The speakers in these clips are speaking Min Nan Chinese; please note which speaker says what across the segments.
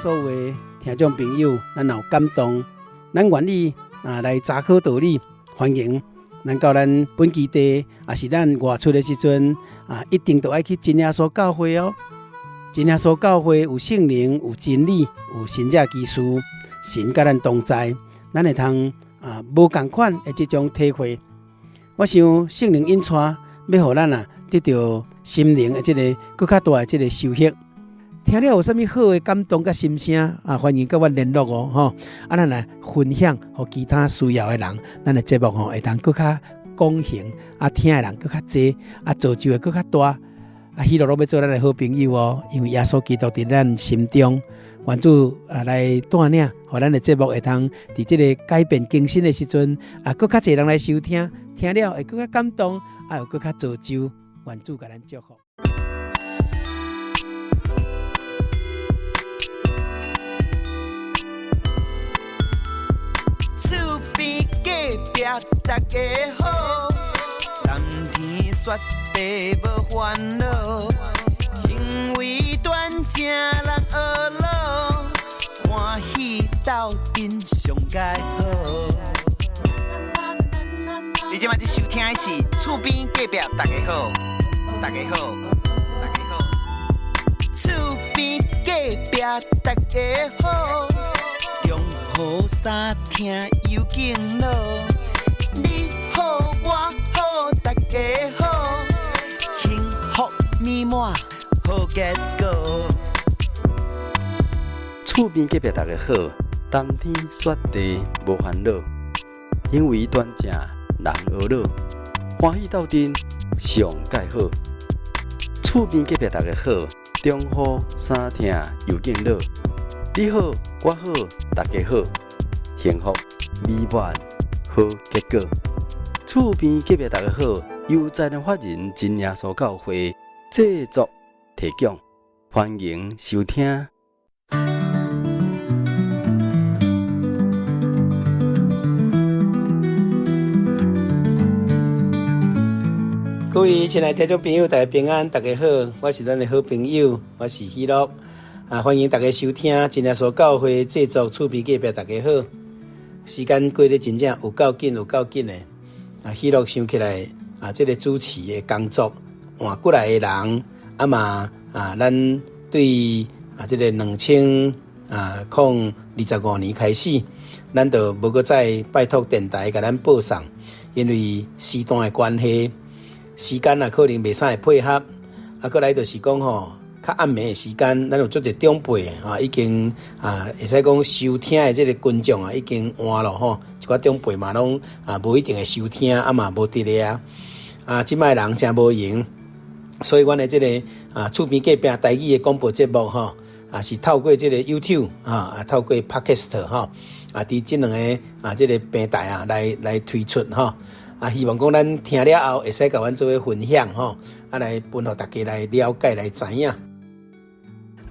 Speaker 1: 所有的聽眾朋友，咱若有感動，咱願意啊來查考道理，歡迎咱到咱本基地，抑是咱外出的時陣啊，一定都愛去真耶穌教會哦。真耶穌教會有聖靈，有真理，有神蹟奇事，神佮咱同在，咱會通啊無仝款的這種體會。我想聖靈引帶，欲予咱啊得著心靈的這個閣較大的這個收穫。聽了有啥物好的感動佮心聲啊，歡迎佮阮聯絡哦，吼！啊，咱來分享予其他需要的人，咱的節目吼會當閣較廣行，啊，聽的人閣較濟，啊，造就會閣較大。啊，喜樂攏欲做咱的好朋友哦，因為耶穌基督佇咱心中，願主啊來帶領，予咱的節目會通佇這個改變更新的時陣，啊，閣較濟人來收聽，聽了會閣較感動，啊，有閣較造就，願主共咱祝福。
Speaker 2: 厝邊隔壁大家好，談天說地無煩惱，行為端正人呵咾，歡喜鬥陣上蓋好。你這擺收聽的是厝邊隔壁大家好，大家好，大家好。厝邊隔壁大家好，中雨三聽有敬老，你好我好大家好，幸福美滿好結果。
Speaker 3: 厝邊隔壁大家好，談天說地無煩惱，行為端正人呵咾，歡喜鬥陣上蓋好。厝邊隔壁大家好，中雨三聽又敬老，你好我好大家好，幸福美滿好結果。厝邊隔壁大家好，由財團法人真耶穌教會製作提供，歡迎收聽。
Speaker 1: 各位親愛聽眾朋友，大家平安，大家好，我是咱的好朋友，我是喜樂啊，歡迎大家收聽真耶穌教會製作厝邊隔壁，大家好。時間過得真正有夠緊，有夠緊的啊！喜樂想起來啊，這個主持的工作換過來的人，啊嘛啊，咱對啊這個2025年開始，咱就無閣再拜託電台共咱播送，因為時段的關係。時間啊，可能袂使會配合，啊，閣來就是講吼，較暗暝的時間，咱有足濟長輩啊，已經啊，會使講收聽的這個群眾啊，已經換了吼，一寡長輩嘛攏啊，無一定會收聽，啊嘛無佇咧啊，啊，這擺人誠無閒，所以阮的這個啊，厝邊隔壁台語的廣播節目吼，啊，是透過這個 YouTube 啊，啊，透過 Podcast 吼，啊，佇這兩个啊，這個平台啊，來來推出吼。啊，希望講咱聽了後會使共阮做伙分享吼，啊，來分予大家來了解來知影。啊，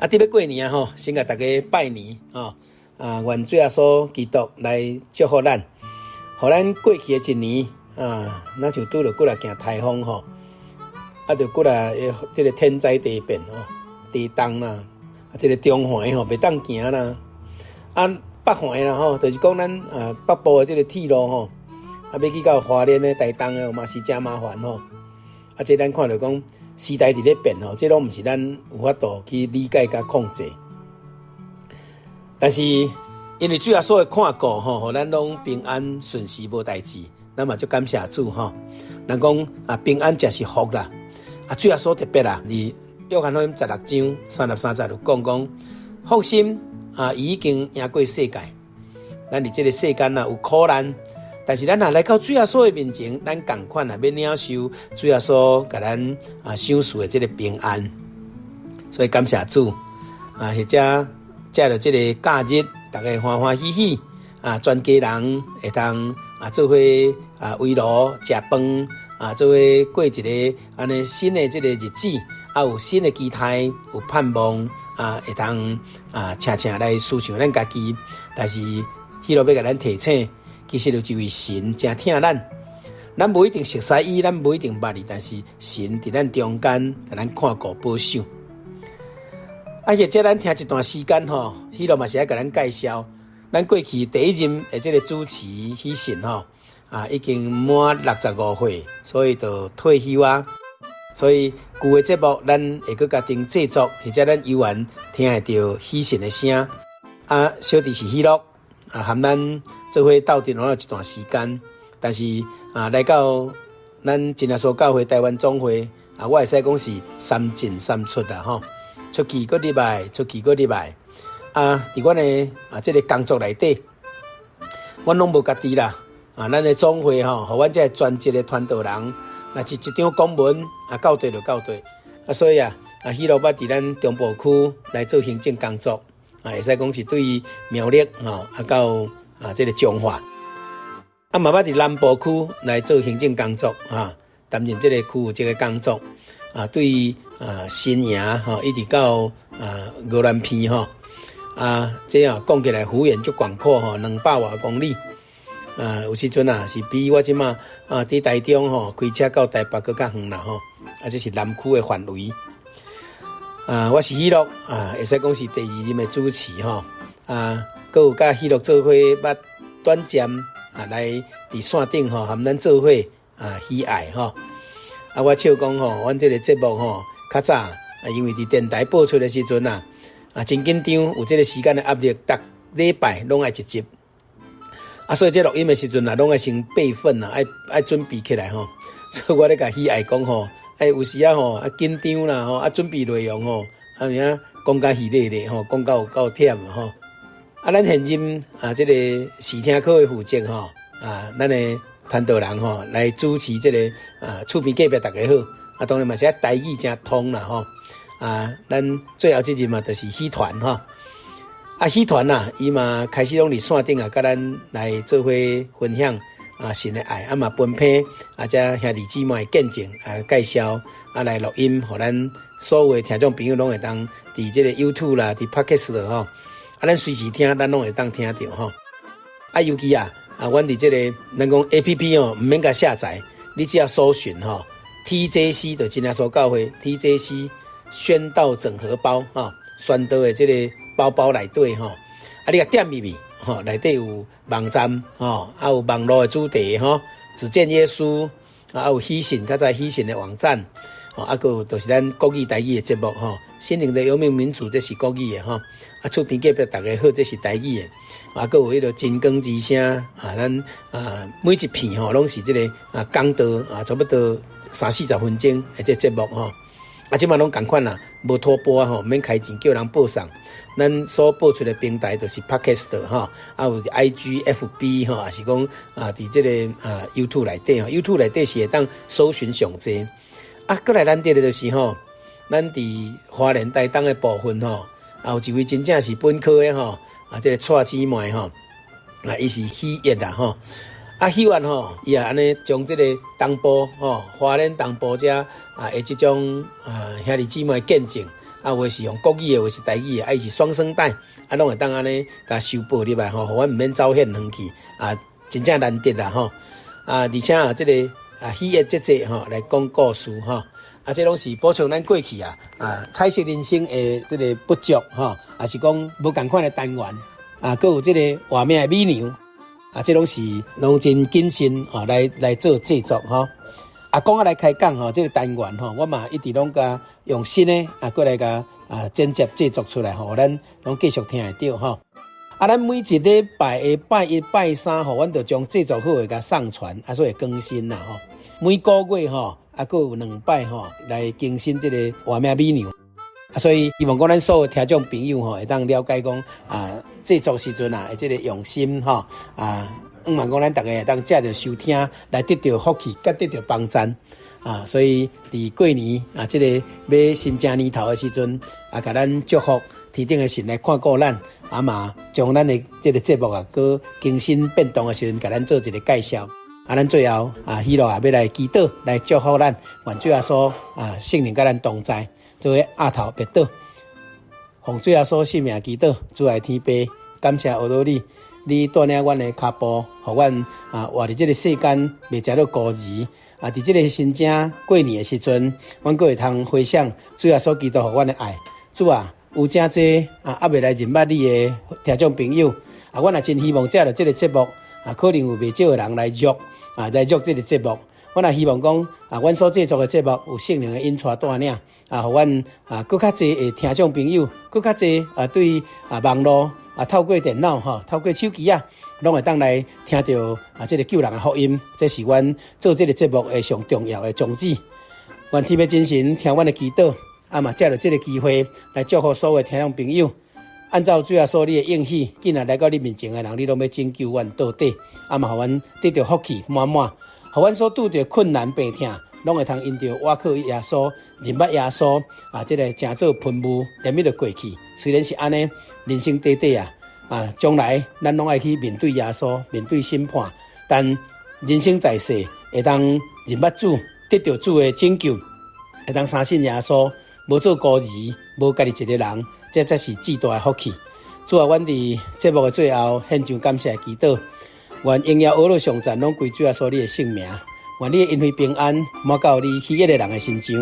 Speaker 1: 佇欲過年啊吼，先共大家拜年吼，啊，願主耶穌基督來祝福咱，予咱過去的一年啊，若像拄著過來行颱風吼，啊，著過來這個天災地變吼，地動啦，啊，這個中環吼袂當行啦，啊，北環啦吼，就是講咱啊北部的這個鐵路吼。啊，欲去到花蓮的台東的嘛是誠麻煩吼。啊，這咱看著講時代佇咧變吼，這攏毋是咱有法度去理解佮控制。但是因為主耶穌的看顧吼，予咱攏平安順遂無代誌，咱嘛足感謝主吼。人講啊，平安才是福啦。啊，主耶穌特別啦，佇約翰福音16章33節就講講，放心啊，伊已經贏過世界。咱佇這個世間啊，有苦難。但是咱若來到主耶穌的面前，咱仝款啊，欲領受主耶穌共咱啊賞賜的這個平安。所以感謝主啊，或者藉著這個假日，大家歡歡喜喜啊，全家人會當啊做伙啊圍爐食飯啊，做伙過一个按呢新的這個日子，啊有新的期待，有盼望啊，會當啊請請來思想咱家己。但是彼落欲共咱提醒。其實有一位神誠疼咱，咱無一定熟似伊，咱無一定捌伊，但是神佇咱中間，共咱看顧保守。啊，或者咱聽一段時間吼，彼落嘛是愛共咱介紹，咱過去第一任的這個主持許信吼，啊，已經滿65歲，所以就退休啊。所以舊的節目咱會閣家己製作，或者咱猶原聽會著許信的聲。啊，小弟是喜樂，啊，含咱做伙鬥陣有一段時間，但是啊，來到咱真耶穌教會台灣總會，啊，我會使講是三進三出啦吼，出去閣入來，出去閣入來。啊，佇阮的啊這個工作內底，阮攏無家己啦。啊，咱的總會吼，予阮這个專職的傳道人，若是一張公文啊，校對就校對。啊，所以啊，啊，喜樂捌佇咱中部區來做行政工作，啊，會使講是對苗栗吼，啊到啊這個彰化，啊嘛捌佇南部區來做行政工作，啊，擔任這個區域這個工作，啊，對啊新營吼，一直到啊宜蘭邊吼，啊，這啊講起來幅員足廣闊吼，200外公里。啊，有時陣啊，是比我這馬啊，佇台中吼開車到台北閣較遠啦吼。啊，這是南區的範圍。啊，我是喜樂啊，會使講是第二任的主持吼。啊，閣有佮喜樂做伙捌短暫啊來佇線頂吼，含咱做伙啊喜愛吼。啊，我笑講吼，阮這個節目吼較早啊，因為佇電台播出的時陣啊，啊真緊張，有這個時間的壓力，逐禮拜攏愛一集。啊，所以這錄音的時陣啊，攏愛先備份啊，愛愛準備起來吼。所以我咧共喜愛講吼，哎，有時啊吼，啊緊張啦吼，啊準備內容吼，啊有影講甲稀咧咧吼，講到有夠忝吼。啊，咱現任啊，這個視聽科的負責吼，啊，咱的傳道人吼來主持這個啊，厝邊隔壁逐家好。啊，當然嘛是愛台語誠通啦吼。啊，咱最後這任嘛，就是喜團吼。啊，喜團啊，伊嘛開始攏佇線頂啊，佮咱來做伙分享啊神的愛，啊嘛分批啊，遮兄弟姊妹見證啊介紹啊來錄音，予咱所有的聽眾朋友攏會當佇這個 YouTube 啦，佇 Podcast 吼，啊，咱隨時聽，咱攏會當聽著吼。啊，尤其啊，啊，阮佇這個咱講 APP 哦，毋免共下載，你只要搜尋吼，TJC 就真耶穌教會 TJC 宣道整合包吼，宣道的這個包包內底吼，啊，你共點入去吼，內底有網站吼，啊有網路的主題吼，只見耶穌，啊有喜信，較早喜信的網站，吼，啊閣有就是咱國語台語的節目吼，心靈的游牧民族這是國語的吼，啊厝邊隔壁逐家好這是台語的，啊閣有彼个真光之聲啊，咱啊每一片吼攏是這個啊講道啊，差不多三四十分鐘的這節目吼。啊，這馬攏仝款啦，無拖播啊吼，毋免開錢叫人播送。咱所播出的平台就是 Podcast 吼，啊有 IG、FB 吼，也是講啊，佇這個啊 YouTube 內底吼，YouTube 內底是會當搜尋上濟。啊，閣來難得的就是吼，咱佇花蓮台東的部分吼，啊有一位真正是本科的吼，啊這個蔡姊妹吼，啊伊是喜悅啦吼。啊，喜悅吼，伊也按呢將這個東部吼，花蓮東部遮啊的這種啊兄弟姊妹見證，啊有的是用國語的，有的是台語的，啊伊是雙聲帶，啊攏會當按呢共收播入來吼，予阮毋免走遐遠去，啊真正難得啦吼。啊，而且啊，這個啊喜悅這節吼來講故事吼，啊這攏是補充咱過去啊啊彩色人生的這個不足吼，也是講無仝款的單元，啊，閣有這個畫面的美娘。啊，這攏是攏真謹慎哦，來來做製作吼。啊，講啊來開講吼，這個單元吼，我嘛一直攏共用新的啊，過來共啊剪輯製作出來吼，咱攏繼續聽會著吼。啊，咱每一禮拜的拜一、拜三吼，阮就將製作好的共上傳，啊，所以更新啦吼。每個月吼，啊，閣有兩擺吼來更新這個畫面美娘。啊，所以希望講咱所有聽眾朋友吼，會當了解講啊，製作時陣啊，這個用心吼啊，向望講咱逐家會當藉著收聽來得著福氣，佮得著幫贊啊。所以佇過年啊，這個欲新正年頭的時陣啊，共咱祝福天頂的神來看顧咱，啊嘛將咱的這個節目啊，閣更新變動的時陣，共咱做一個介紹。啊，咱最後啊，喜樂啊，欲來祈禱來祝福咱，願主耶穌啊，聖靈佮咱同在。做伙阿頭別倒，奉主耶穌聖名祈禱，主愛天父，感謝阿羅你，你帶領阮的跤步，予阮啊活佇這個世間，袂成做孤兒。啊，佇這個新正過年的時陣，阮閣會通回想主耶穌基督予阮的愛。主啊，有誠濟啊，猶未來認捌你的聽眾朋友，啊，阮也真希望藉著這个節目啊，可能有袂少的人來約啊，來約這个節目。阮也希望講啊，阮所製作的節目有聖靈的引帶帶領啊，予阮啊，閣較濟的聽眾朋友，閣較濟啊，對啊網路啊，透過電腦吼，透過手機啊，攏會當來聽著啊，這个救人的福音。這是阮做這个節目的上重要的宗旨。願天父真神聽阮的祈禱，啊嘛藉著這个機會來祝福所有聽眾朋友。按照主耶穌你的應許，囝仔來到你面前的人，你攏欲拯救阮到底。啊嘛，予阮得著福氣滿滿，予阮所拄著困難病痛，攏會通因著倚靠耶穌，認捌耶穌啊，這个成做噴霧，連咪就過去。雖然是按呢，人生短短啊，啊，將來咱攏愛去面對耶穌，面對審判。但人生在世，會當認捌主，得著主的拯救，會當相信耶穌，無做孤兒，無家己一个人，這才是至大的福氣。主啊，阮佇節目的最後獻上感謝的祈禱，願榮耀、呵咾、頌讚攏歸主耶穌你的聖名。願你的恩惠平安滿到你喜悅的人的身上。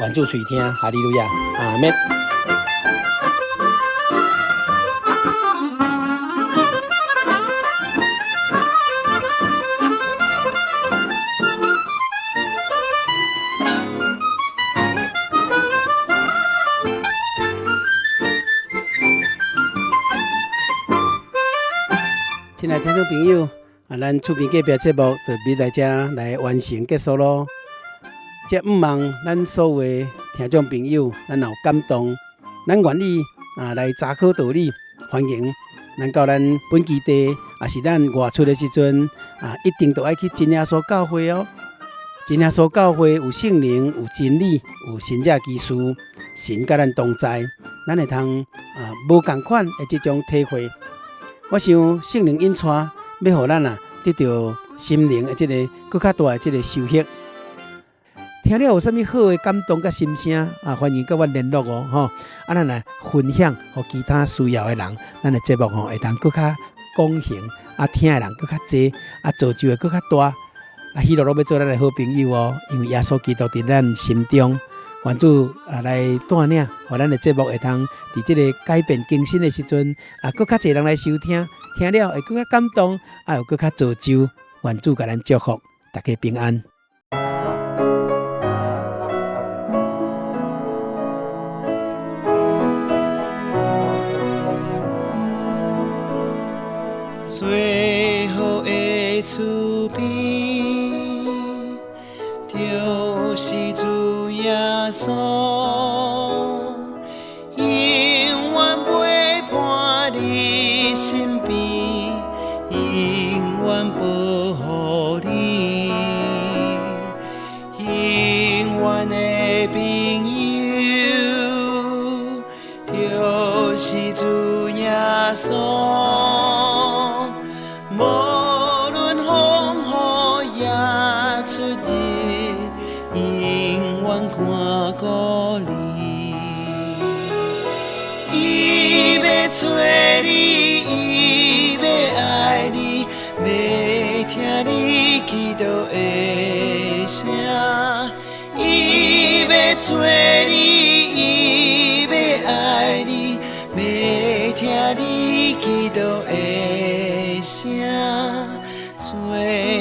Speaker 1: 願主垂聽，哈利路亞，阿們。親愛聽眾朋友，啊，咱厝邊隔壁節目就欲來遮來完成結束囉。這毋望咱所有的聽眾朋友，咱若有感動，咱願意啊來查考道理，歡迎咱到咱本基地，也是咱外出的時陣啊，一定都愛去真耶穌教會哦。真耶穌教會有聖靈，有真理，有神蹟奇事，神佮咱同在，咱會通啊無仝款的這種體會。我想聖靈引帶，欲予咱啊得著心靈的這个閣較大的這个收穫。聽了有啥物好的感動佮心聲啊，歡迎佮阮聯絡哦，吼！啊，咱來分享予其他需要的人，咱的節目吼會當閣較廣行，啊，聽的人閣較濟，啊，造就的閣較大。啊，喜樂攏欲做咱的好朋友哦，因為耶穌基督佇咱心中，願主啊來帶領，予咱的節目會通佇這个改變更新的時陣，啊，閣較濟人來收聽，聽了會閣較感動，啊，有閣較造就，願主共咱祝福，大家平安。
Speaker 2: 最好的厝邊，就是主耶穌，永遠陪伴你身邊，永遠保護你，永遠的朋友，就是主耶穌。無論風雨也出入，永遠看顧你。伊欲揣你，伊欲愛你，欲聽你祈禱的聲。伊欲揣你，伊欲愛你，欲聽你祈禱的聲。最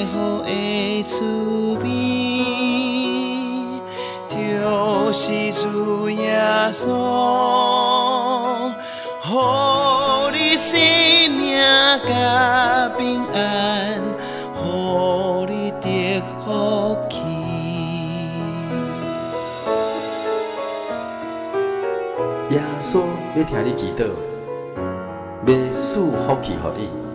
Speaker 2: 好的厝邊，就是主耶穌，予你生命佮平安，予你得福氣。
Speaker 3: 耶穌欲聽你祈禱，欲賜福氣予你。